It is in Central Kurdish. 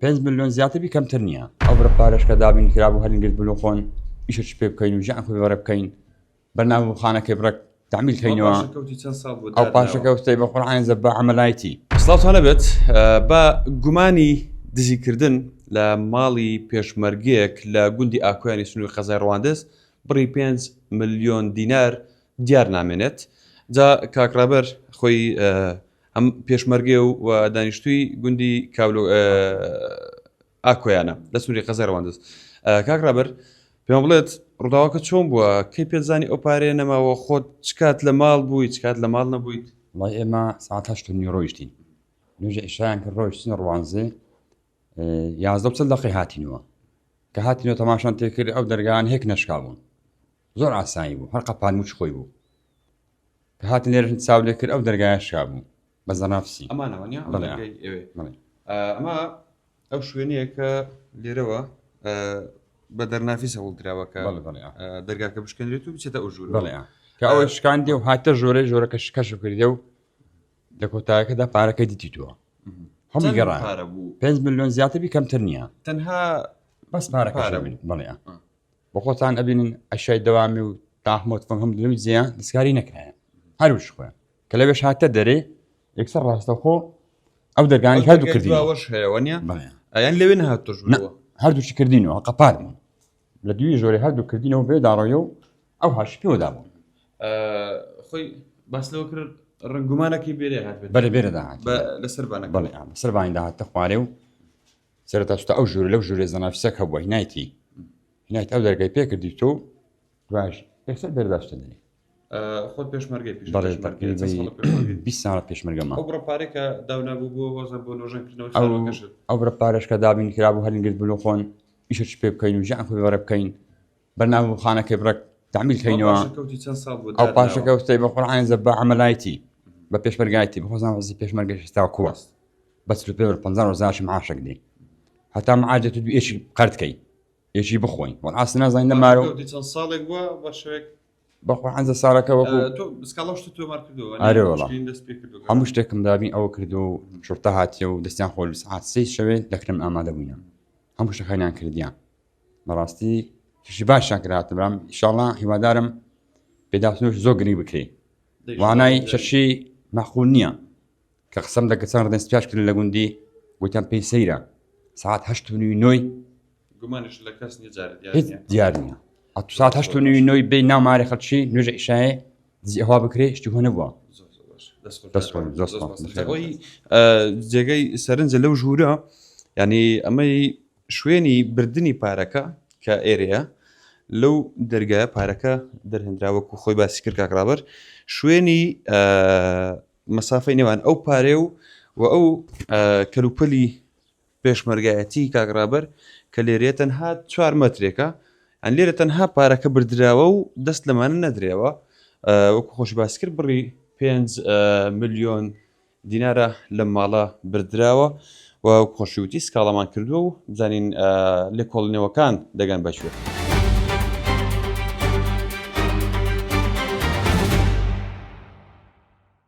پێنج ملیۆن زیاتر بی کەمتر نییە. ئەو بڕە پارەش کە دابین کرابوو هەرین گرت بن و خۆن ئیشە چ پێ بکەین و ژیان خۆی بەڕێ بکەین بەرنامە بۆ خانەکەی بڕێک تەعمیل کەینەوە ئەو پاشەکەوتەی بە قورعان زەبا عەمەلایتی. سڵاوتان لێبێت بە گومانی دزیکردن لە ماڵی پێشمەرگەیەک لە گوندی ئاکۆیانی سنووری قەزای ڕواندز بڕی 5 ملیۆن دینار دیار نامێنێت جا کاک ڕابەر خۆی ئەم پێشمەرگەیە و دانیشتووی گوندی کاولۆ ئاکۆیانە لە سنووری قەزای ڕواندز کاک ڕابەر پێم بڵێت ڕووداوەکە چۆن بووە کەی پێزانی ئەو پارەیە نەماوە خۆت چ کات لە ماڵ بووی چ کات لە ماڵ نەبوویت؟ وڵای ئێمە ساعت هەشت و نیو ڕۆیشتین نوێژی عیشایان کرد ڕۆیشتین ڕوانزێ یازدە و چل دەقەی هاتینەوە کە هاتینەوە تەماشان تێکرد ئەو دەرگان هێک نەشکابوون زۆر ئاسایی بوو هەر قەپان موچ خۆی بوو کە هاتن لێرە چاو لێ کرد ئەو دەرگایە شکابوو بە زەنافسی ئەمانەوە نیە ئەو بەڵێ. دەرگای ئەوێ بەڵێ. ئەمە ئەو شوێنەیە کە لێرەوە بە دەرنافیس هەوڵدراوە کە بەڵێ بەڵێ ئا. دەرگاکە بشکێنرێت و بچێتە ئەو ژوورەوە. بەڵێ ئا. کە ئەوە شکاندی و هاتە ژۆرێ ژۆرەکە کەشف کردی و لە کۆتایەکەدا پارەکەی دیتیتەوە هەمووی چەند گەڕا پارە بوو؟ 5 ملیۆن زیاتر بی کەمتر نییە تەنها بەس پارەکە پارە بوو. بەڵێ ئا. ئا. بۆ خۆتان ئەبینن ئەشای دەوامی و تاخمە و تفەنگ هەم لەو جێیان دەستکاری نەکرایە هەر وش خۆیان کە لەوێش هاتە دەرێ یەکسەر ڕاستەخۆ ئەو دەرگانی هەردوو کردی باوەش هەیە وەنیە ئەیان لەوێ نەهاتۆش هەردووشی کردینەوە قەپار بوون لە دوی ژۆری هەردوو کردینەوە بێ داڕۆیە و ئەو هاش پێوە دابوون خۆی باس لەوە کرد ڕنگومانەکەی بێرێ هات بەرە بێرە داهات لەسەر بانە بەڵێ لەسەر بانی داهاتە خوارێ و سەرەتا چوتە ئەو ژوورە لەو ژوورێ زەنافیسەک هەبووە هینایتی هینایت ئەو دەرگای پێکردی تۆ دوایش یەکسەر بێرداشتە دەری خۆت پێشمەرگەی پێش بەڵێ تەقریبەن 20 ساڵە پێشمەرگەمە ئەو بڕە پارەی کە داونابوو بۆ وەزە بۆ نۆژەنکردنەوەی ئەو خانووەکەشت ئەو بڕە پارەش کە دابین کرابوو هەرین گرت بن و خۆن ئیشە چ پێ بکەین و ژیان خۆی بەڕێ بکەین بەرنامە بۆ خانەکەی بڕێک تەعمیل ئەو کەینەوە پاشەکەوتی چەند ساڵ بوو ئەو دادناوە پاشەکەوتەی بە قورعان زەبا عەمەلایتی بە پێشمەرگایتی بەخۆزان وەزی پێشمەرگەش ئێستا کووە بە 45 50 ڕۆژ معاشێک دێ هەتا معاش دێت و دوو ئێشی قەرد کەی ئێشی بخۆین وەڵ نازانین لە مارۆ پاشەکەوتی چەند ساڵێک بووە بە شێوەیەک بە قورعان زە ساڵەکە وەکو تۆ سکاڵا شتت تۆمار کردووە ئەرێ وەڵا. پشکنین دەست پێ کردووە هەموو شتێکم دابین ئەوە کرد و شورتە هاتیە و دەستیان خۆر سعات سێ شەوێ دەکرم ئامادە بووینە هەموو شتەکانیان کردیان بەڕاستی شتێکی باشیان کرد هاتن برام ئیشاڵا هیوادارم پێداچوونەوەش زۆر گرنگ بکرێ وانای شەشی مەعقول نییە کە قسەم لەگە چەند ڕدێن سپیاش کردن لە گوندی گوتیان پێی سەیرە ساعت هەشت و نیوی نۆی گومانش لە کەس نییە جارێ دیار هیچ نییە دیار نییە ئەتو ساعت هەشت و نیوی نۆی بێی ناو مارێ خەڵکی نوێژە عیشایێ دزی ئەوها بکرێ شتی هۆ نەبووە زۆر زۆر باش دەست خۆش دەست خۆش، زۆر سوپاس. سوپاس. بەخێر ئەوەی جێگەی سەرنجە لەو ژوورە یعنی ئەمەی شوێنی بردنی پارەکە کە ئێرەیە لەو دەرگایە پارەکە دەرهێنرا وەکو خۆی باسی کرد کاک ڕابەر شوێنی مەسافەی نێوان ئەو پارێ و و ئەو کەلوپەلی پێشمەرگایەتی کاک ڕابەر کە لێرەیە تەنها چوار مەترێکە ئەن لێرە تەنها پارەکە بردراوە و دەست لەمانە نەدرێەوە وەکو خۆش باس کرد بڕی 5 ملیۆن دینارە لەم ماڵە بردراوە و وەک خۆشی وتی سکاڵامان کردووە و بزانین لێکۆڵینەوەکان دەگەن بە کوێ.